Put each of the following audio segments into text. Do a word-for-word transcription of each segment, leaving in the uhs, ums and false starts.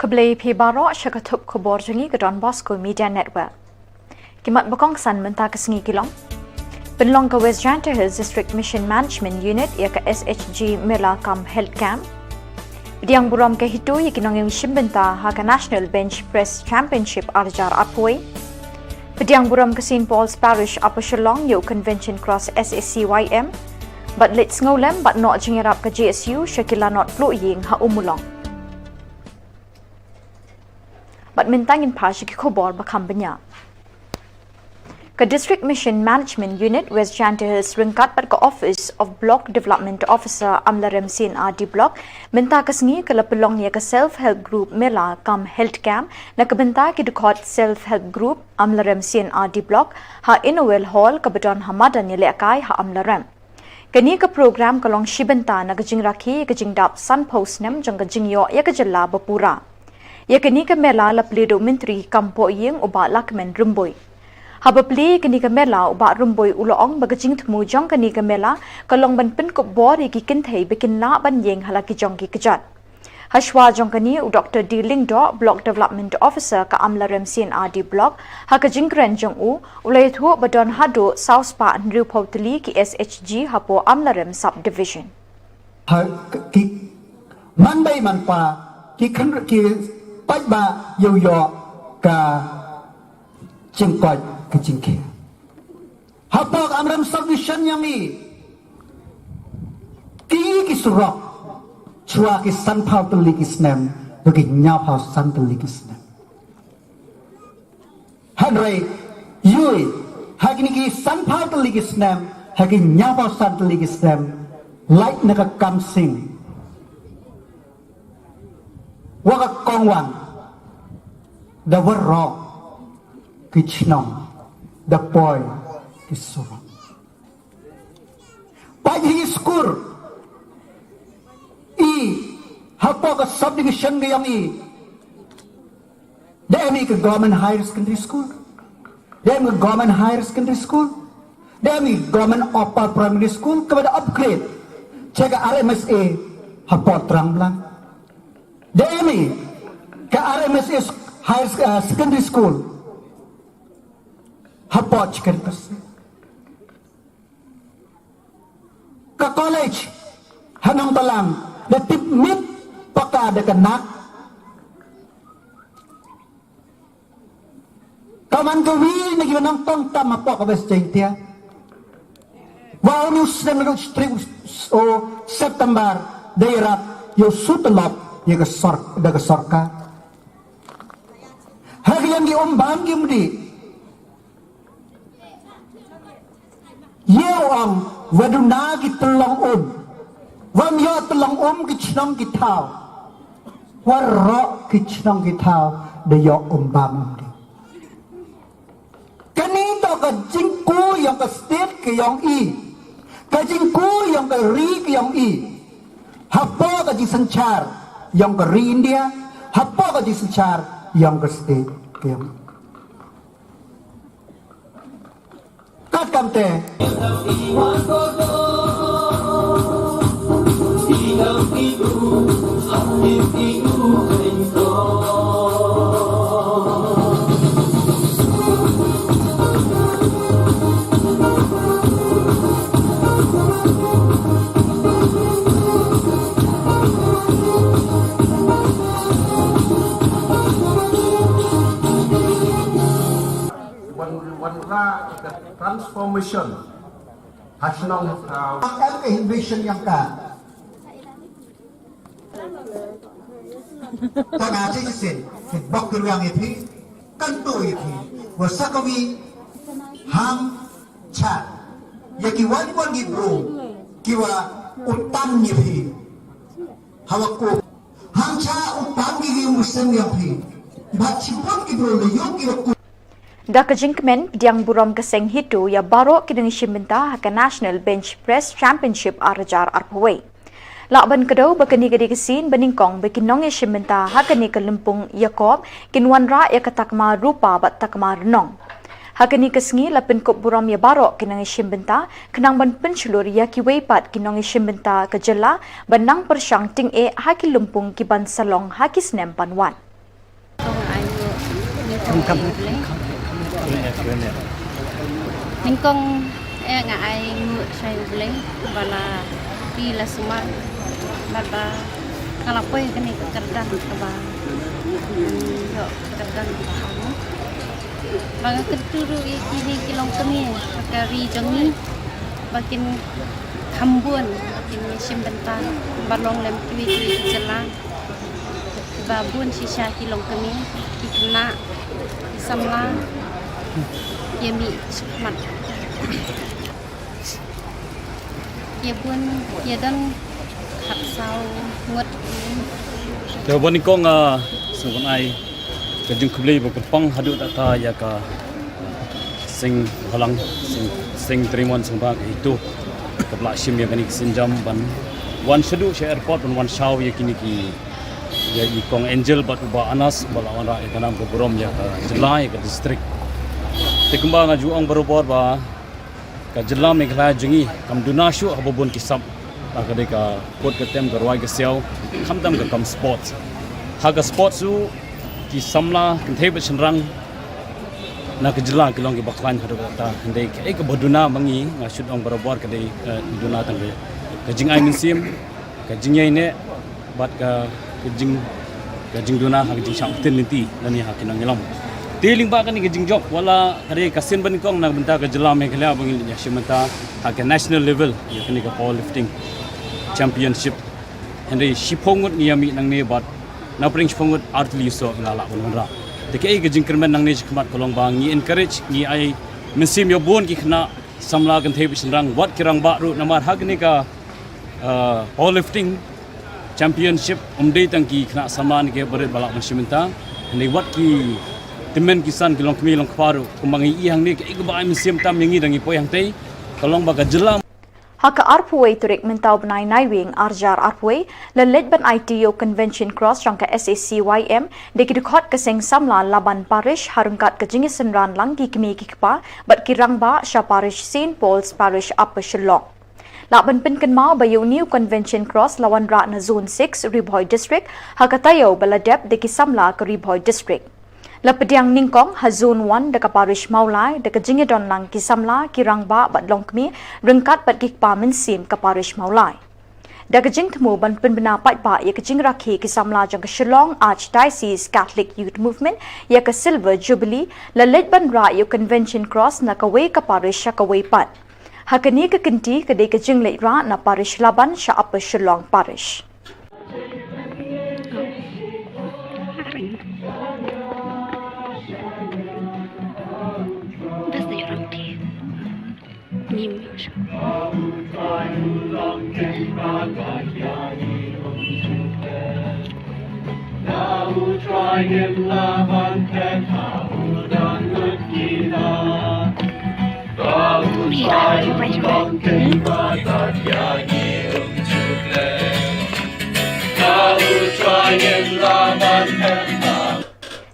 Khublei phi baroh sha ka thup khubor jong ngi ka Don Bosco Media Network. Ki mat ba kongsan mynta ka sngi ki long: Pynlong ka West Jaintia Hills District Mission Management Unit ïa ka S H G Mela cum Health Camp. Pdiang burom ka HITO ïa ki nongïashim bynta ha ka National Bench Press Championship ar hajar arphew. Pdiang burom ka Saint Paul's Parish Upper Shillong ïa u Convention Cross S A C Y M. Bad leit sngewlem bad noh jingïarap ka J S U sha ki lanot pluh ïing ha Ummulong. Bad mynta ngin phai sha ki khubor ba kham bniah. Ka District Mission Management Unit West Jaintia Hills ryngkat bad ka Office of Block Development Officer Amlarem C and R D Block mynta ka sngi ka la pynlong ïa ka Self Help Group Mela cum Health Camp na ka bynta ki dkhot Self Help Group Amlarem C and R D Block ha Inowell Hall kaba don ha madan ïalehkai ha Amlarem. Kane ka program ka long shi bynta na ka jingrakhe ïa ka jingdap sanphew snem jong ka jingïoh ïa ka jylla ba pura. Ïa kane ka mela la plie da u Myntri kam poh ïing u Bah Lahkmen Rymbui. Haba plie ïa kane ka mela u Bah Rymbui u la ong ba ka jingthmu jong kane ka mela ka long ban pynkup bor ïa ki kynthei ba kin lah ban ïeng ha la ki jong ki kjat. Hashwa jong kane u Doctor D Lyngdoh, Block Development Officer ka Amlarem C and R D Block, ha ka jingkren jong u, u la ïathuh ba don haduh saw spah hynriewphew tylli ki S H G hapoh Amlarem Sub Division. Ha ki man bei man pa ki khynr ki paidbah ïoh ïoh ka jingkoit ka jingkhiah. Hapoh ka Amlarem Sub Division ïa ngi, ki ki surok shuwa ki sanphew tylli ki snem, ïa ki hynñiewphew san tylli ki snem. Hynrei ïohi ha kine ki sanphew tylli ki snem, ha ki hynñiewphew san tylli ki snem, lait na ka kam sing wa ka kongwan da waroh ki chnong da poi ki surok. Peit hi skur i hapoh ka subdivision ka ïong i. Da em i ka Government Higher Secondary School. Da em i ka Government Higher Secondary School. Da em i ka Government Upper Primary School kaba da upgrade sha ka R M S A hapoh Trangblang. Da em i ka R M S A Higher Sec- uh, Secondary School hapoh Chikerdasi. Ka college ha Nongtalang da tip miet paka da ka nak. Ka man ka wi na ki nongtong tam hapoh ka West Jaintia. Wa u nu snem na u strik o September da ïarap ïa u sutylop ïa ka sor da ka sorkar. Ha ki ïong ki um bam ki um dih. Ïa u ong wa duna ki tyllong um. Wam ïoh tyllong um ki chnong ki thaw. Waroh ki chnong ki thaw da ïoh um bam um dih. Kane to ka jingku ïong ka state ka ïong i. Ka jingku ïong ka ri ka ïong i. Hapoh ka jingsynshar ïong ka ri India. Hapoh ka jingsynshar ïong ka state ka ïong i. Kat kam te. Wan wan la ka transformation. Ha shnong ha thaw. Em ka invasion ïa ka. Ka nga te shisien ki bok ki riang ïa phi, kan tu ïa phi wa sa kawi hang cha ïa ki wan wan ki bru ki wa utan ïa phi. Hawa ku hang cha utan ki ki musim ïa phi. Ba chi bok ki bru le ïa ki wa ku Da ka jingkmen, pdiang burom ka seng HITO ïa baroh ki nongïashim bynta ha ka National Bench Press Championship ar hajar arphew wei. Lah ban kdew ba kane ka dei ka sien ba nyngkong ba ki nongïashim bynta ha kane ka lympung ïakop kin wanrah ïa ka takma rupa bad takma rnong. Ha kane ka sngi la pynkup burom ïa baroh ki nongïashim bynta khnang ban pynshlur ïa kiwei pat ki nongïashim bynta ka jylla ban nang pyrshang tyngeh ha ki lympung ki ban sa long ha ki snem ban wan. Nyngkong, eh, nga ai nguh sha U Blei ba la plie la sumar bad ba nga la poi ha kane ka kyrdan kaba, mm, ïoh ka kyrdan kaba ha nguh. Ba nga kyntu ruh ïa kine ki longkmie ha ka ri jong ngi ba kin kham bun, ba kin ïashim bynta, ba long lem kiwei kiwei ki jylla. Ba bun shisha ki longkmie, ki khynnah, ki samla, ki ïa mih shakhmat. Ki ïa bun, ki ïa don khatsaw ngut. Te ba nyngkong, ah, sngewbha ai ka jingkhublei ba kyrpang haduh katta ïa ka Seng Bhalang, Seng, Seng Tremon Seng Bha ka HITO kaba la shim ïa kane ka sienjam ban wan shaduh sha airport ban wan shaw ïa kine ki, ïa i Kong Angel bad u Bah Anas ba la wanrah ïa ka nam ka burom ïa ka jylla, ïa ka district. Te kumba nga ju ong barabor ba ka jylla Meghalaya jong ngi kam duna shuh ha ba bun ki sap. Ha ka dei ka put ka tem, ka rwai ka siaw, khamtam ka kam sports. Ha ka sports ruh ki samla kynthei bad shynrang na ka jylla ki long kiba khlaiñ haduh katta. Hynrei kaei kaba duna ma ngi, nga shu ong barabor, ka dei, eh, duna tang ka, ka jingai mynsiem, ka jingïaineh bad ka, ka jing, ka jingduna ha ka jingshah ktien lynti lane ha ki nongïalam. Te lyngba kane ka jingjop, wat la ka dei ka sien ba nyngkong na ka bynta ka jylla Meghalaya ba ngi leit ïashim bynta ha ka national level ïa kane ka powerlifting championship. Hynrei shiphew ngut ngi ïa mih nangne bad na pdeng shiphew ngut artylli u soh ngi la lah ban wanrah. Te kaei ka jingkyrmen nangne shakhmat ka long ba ngi encourage, ngi ai mynsiem ïa bun ki khynnah samla kynthei bad shynrang, wat ki rangbah ruh, namar ha kane ka, uh, powerlifting championship ym dei tang ki khynnah samla ne ki barit ba lah ban shim bynta. Hynrei wat ki tymmen ki san, ki longkmie longkpa ruh, kumba ngi ïohi hangne, kaei kaba ai mynsiem tam ïa ngi da ngi poi hangtei ka long ba ka jylla. Ha ka arphew wei tarik mynta u bnai Naiwieng arhajar arphew wei, la leit ban aiti ïa u Convention Cross jong ka S A C Y M da ki dkhot ka Seng Samla Laban Parish ha ryngkat ka jingïasynran lang ki kmie ki kpa bad ki rangbah sha Parish Saint Paul's Parish, Upper Shillong. Lah ban pynkynmaw ba ïa une u Convention Cross la wanrah na Zone six, Ri Bhoi District, ha ka taïew ba la dep da ki samla ka Ri Bhoi District. La pdiang nyngkong ha Zone one da ka Parish Mawlai, da ka jingïadon lang ki samla, ki rangbah bad longkmie ryngkat bad ki kpa mynsiem ka Parish Mawlai. Da ka jingthmu ban pynbna paidbah ïa ka jingrakhe ki samla jong ka Shillong Archdiocese Catholic Youth Movement ïa ka Silver Jubilee, la leit ban rah ïa u Convention Cross na kawei ka parish sha kawei pat. Ha kane ka kynti ka dei ka jingleit rah na Parish Laban sha Upper Shillong Parish.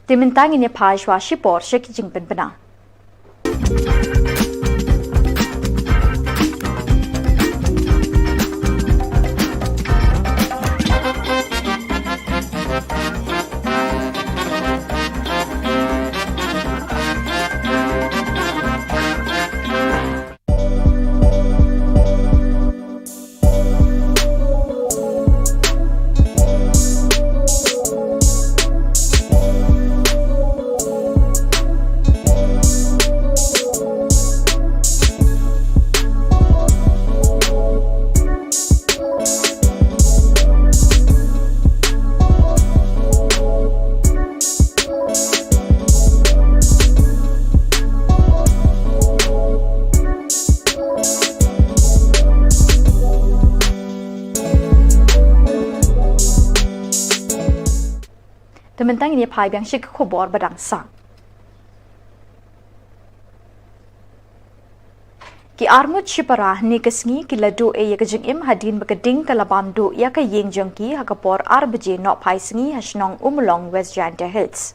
Te mynta ngin ïa phai shuwa shipor sha ki jingpynbna. Te mynta ngin ïa phai biang sha ki khubor ba dang sah. Ki arngut shipara hynne ka sngi ki la duh ei ïa ka jingim hadien ba ka ding ka la bam duh ïa ka ïing jong ki ha ka por ar baje nohphai sngi ha shnong Ummulong, West Jaintia Hills.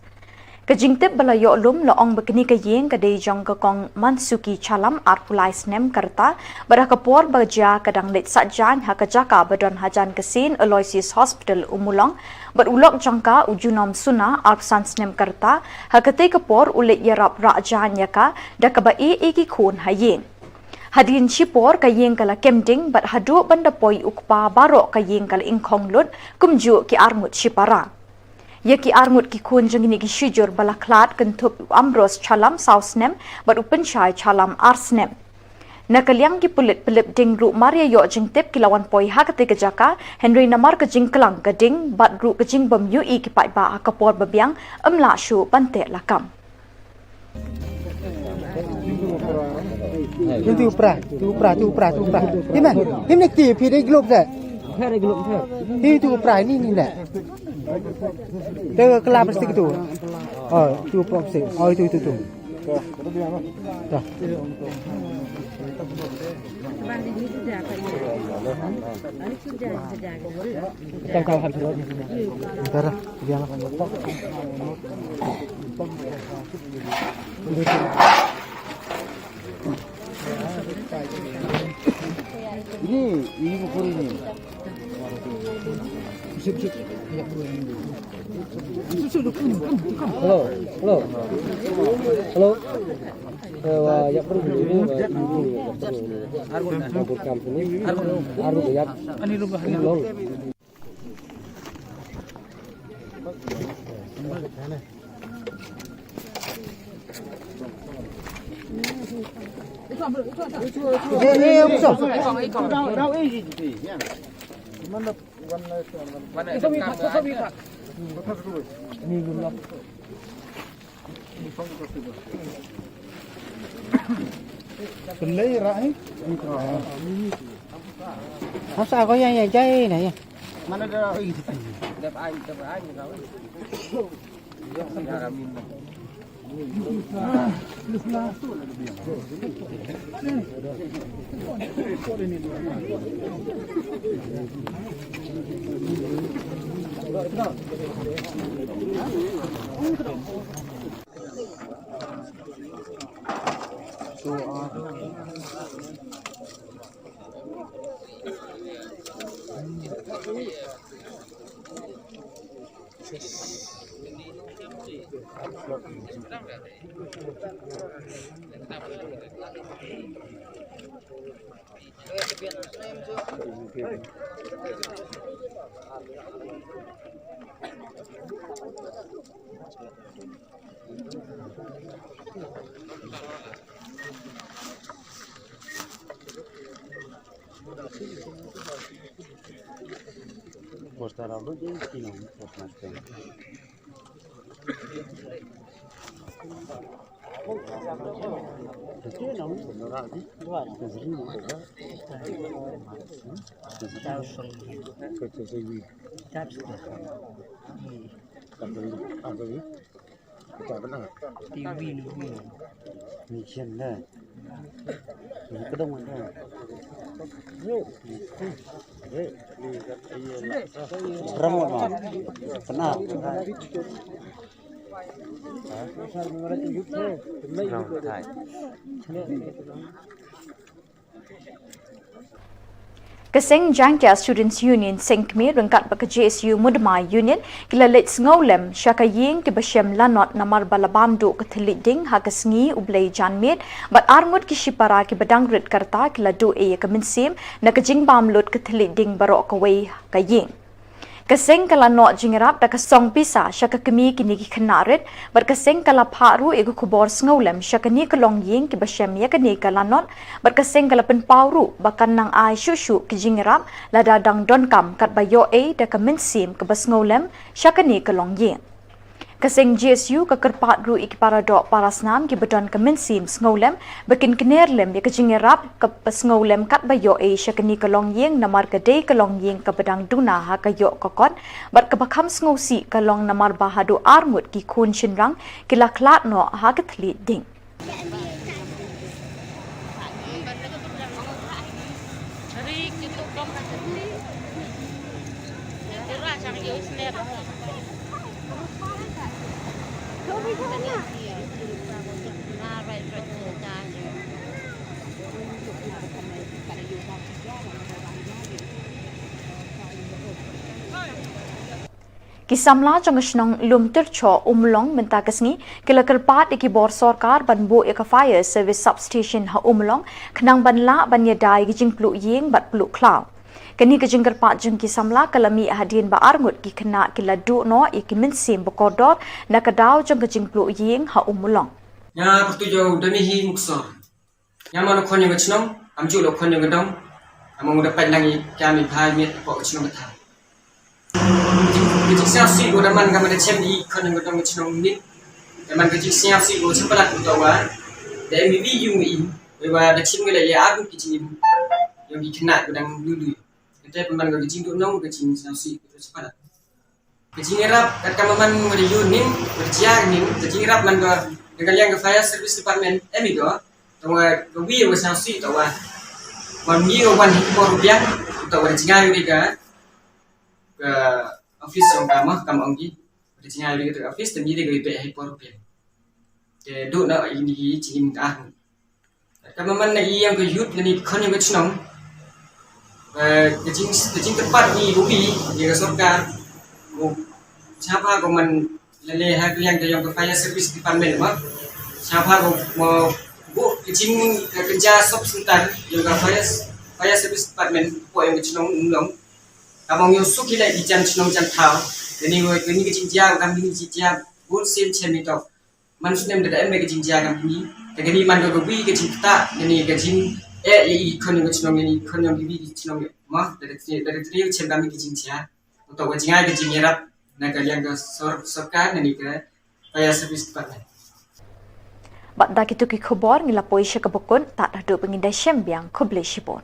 Ka jingtip ba la ïoh lum la ong ba kane ka ïing ka dei jong ka Kong Mansuki Chalam, arphew lai snem ka rta, bad ha ka por ba jia ka dang leit sah jaiñ ha ka jaka ba don hajan ka sien Aloysius Hospital Ummulong, bad u lok jong ka u Junom Suna, arphew san snem ka rta, ha katei ka por u leit ïarap rah jaiñ ïa ka da kaba ïeh ïa ki khun ha ïing. Hadien shipor ka ïing ka la kem ding bad haduh ban da poi u kpa baroh ka ïing ka la ingkhong lut, kumjuh ki arngut shipara. Ïa ki arngut ki khun jong kine ki shijur ba la khlad kynthup u Ambrose Chalam, saw snem, bad u Pynshai Chalam, ar snem. Na ka liang ki pulit Philip Ding ruh mar ïa ïoh jingtip ki la wan poi ha katei ka jaka, hynrei namar ka jingklang ka ding bad ruh ka jingbym ïohi ki paidbah ha ka por ba biang, ym lah shuh ban teh lakam. Him tu pra, tu pra, tu pra, tu pra. Him na, him na ti phi dei glop de. Him tu pra ni ni na. Te kala plastik tu. Oh, tu plastik. Oh, itu itu tu. Dah. Tang tang habis. Ntar dia lah. Ini, ini buku ini. Hello, hello. Hello. Eh, wa, ya, perlu dulu, wa, ini, ya, perlu dulu. Argo, argo, ya. Ini long. Hapsa ko yang ya jai na ya. Mana ada? Ti win, win. Ni chen da. Ni ka dong da. Rang ma. Kena. Rang thai. Ka seng Jaiñtia Students Union Seng Kmie ryngkat bad ka J S U Mudmai Union ki la leit sngewlem sha ka ïing kiba shem lanot namar ba la bam duh ka thylliej ding ha ka sngi U Blei janmiet, bad arngut ki shipara kiba dang rit ka rta ki la duh ei ïa ka mynsiem na ka jingbam lut ka thylliej ding baroh kawei ka ïing. Ka seng ka la noh jingïarap da ka song pisa sha ka kmie kine ki khynnah rit, bad ka seng ka la phah ruh ïa ka khubor sngewlem sha kane ka longïing kiba shem ïa kane ka lanot, bad ka seng ka la pynpaw ruh ba kan nang ai shuh shuh ki jingïarap lada dang donkam, katba ïoh ei da ka mynsiem kaba sngewlem sha kane ka longïing. Ka seng J S U ka kyrpad ruh ïa ki para doh para snam kiba don ka mynsiem sngewlem ba kin kner lem ïa ka jingïarap kaba sngewlem katba ïoh ei sha kane ka longïing, namar ka dei ka longïing kaba dang duna ha ka ïoh ka kot, bad kaba kham sngewsih ka long namar ba haduh arngut ki khun shynrang ki la khlad noh ha ka thylliej ding. Ki samla jong ka shnong Lumtyrchoh Ummulong mynta ka sngi ki la kyrpad ïa ki bor sorkar ban buh ïa ka fire service substation ha Ummulong khnang ban lah ban ïada ïa ki jingpluh ïing bad pluh khlaw. Kane ka jingkyrpad jong ki samla ka la mih hadien ba arngut ki khynnah ki la duh noh ïa ki mynsiem ba kordor na ka daw jong ka jingpluh ïing ha Ummulong. Nga pyrtuit ïa u Damihi Muksor. Nga ma u khon ïa ka chnong, am ju u khon ïa ka dong. Am u da pait lang i kam i bha i miat i pok ka chnong ka thaw. Ka jingsngewsih ko da man ka ma da chem i khon ïa ka dong ka chnong ni. Da man ka jingsngewsih ko chem palat ko da wa. Da em i wi yung i. Wei wa da chem ko la ïa arngut ki jingim. Ïong ki khynnah ko dang lui lui. Kata pynban ka jingduh nong ka jingsngewsih ko chem palat. Ka jingïarap kat ka ma man nga da ïoh ning, nga da jia ning, ka jingïarap man ka, na ka liang ka fire service department, em i ko, tang wa ka wi wa sngewsih tang wa. Wan mi wa wan hi por rupiah, tang wa da jngai ri ka, ka office ong ka ma, kam ong ki. Da jngai ri ka office, te mi ri ka wi pe hi por rupiah. Te duh na ini jingim ka. Ka ma man na i ïong ka youth lane i khon ïong ka chnong. Eh, ka jing, ka jingkyrpad i u wi ïa ka sorkar. U sngewbha ko man lane ha ka liang ka ïong ka fire service department ma. Sngewbha ko mo buh ka jing ka kynja sub center ïong ka fire, fire service department hapoh ïong ka chnong Ummulong. Ka bang ïong suk i leh ki jan chnong jan thaw. Kane wa kane ka jingjia kam kane ka jingjia bun sien chem i tok. Man snem da em ka jingjia kam kini. Te kani man ka wi ka jingkata, kani ka jing, eh, i khon ïong ka chnong, i khon ïong ki wi ki chnong, ma, da da da da chem kam ki jingjia. Untuk ka jingai ka jingïarap na ka liang ka sor, sorkar, kani ka fire service department. Bad da kitu ki khubor ngi la poi sha kaba kut, tad haduh ba ngin da shem biang, khublei shibun.